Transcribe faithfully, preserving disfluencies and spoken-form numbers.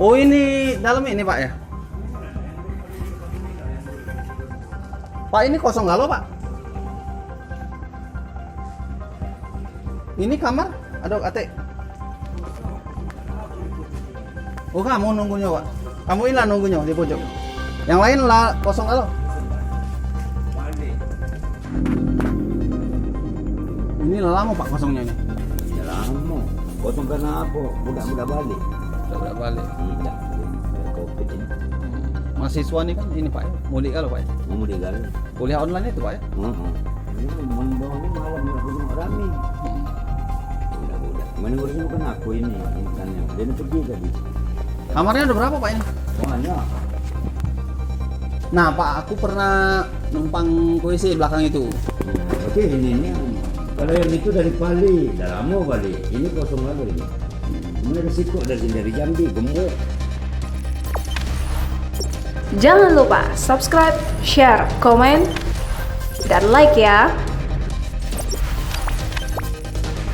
Oh, ini dalam ini, Pak, ya? Pak, ini kosong galo, Pak? Ini kamar ada katik. Oh, kamu nunggunyo, Pak? Kamu inilah nunggunyo di pojok. Yang lain lah kosong galo. Ini lah lamo, Pak, kosongnyo ini. Ya lamo. Kosong karena apa? Budak-budak balik. Budak-budak balik. Hmm, ya. Covid ini. Mahasiswa ni kan ini, Pak, ya? Mudik galo, Pak, ya? Mudik galo. Kuliah online itu, Pak, ya? Heeh. Ini mun bawah ni malam nak duduk rame. Hmm. Budak-budak. Mana urusnya bukan aku ini, intannya. Dia ni pergi tadi. Kamarnya ada berapa, Pak, ini? Banyak. Nah, Pak, aku pernah numpang ke W C belakang itu. Nah, oke, ini, ini. Kalau yang itu dari Bali, dah lama Bali. Ini kosong lagi ini. Mulai ke situ dari, dari Jambi, gemuk. Jangan lupa subscribe, share, komen, dan like ya.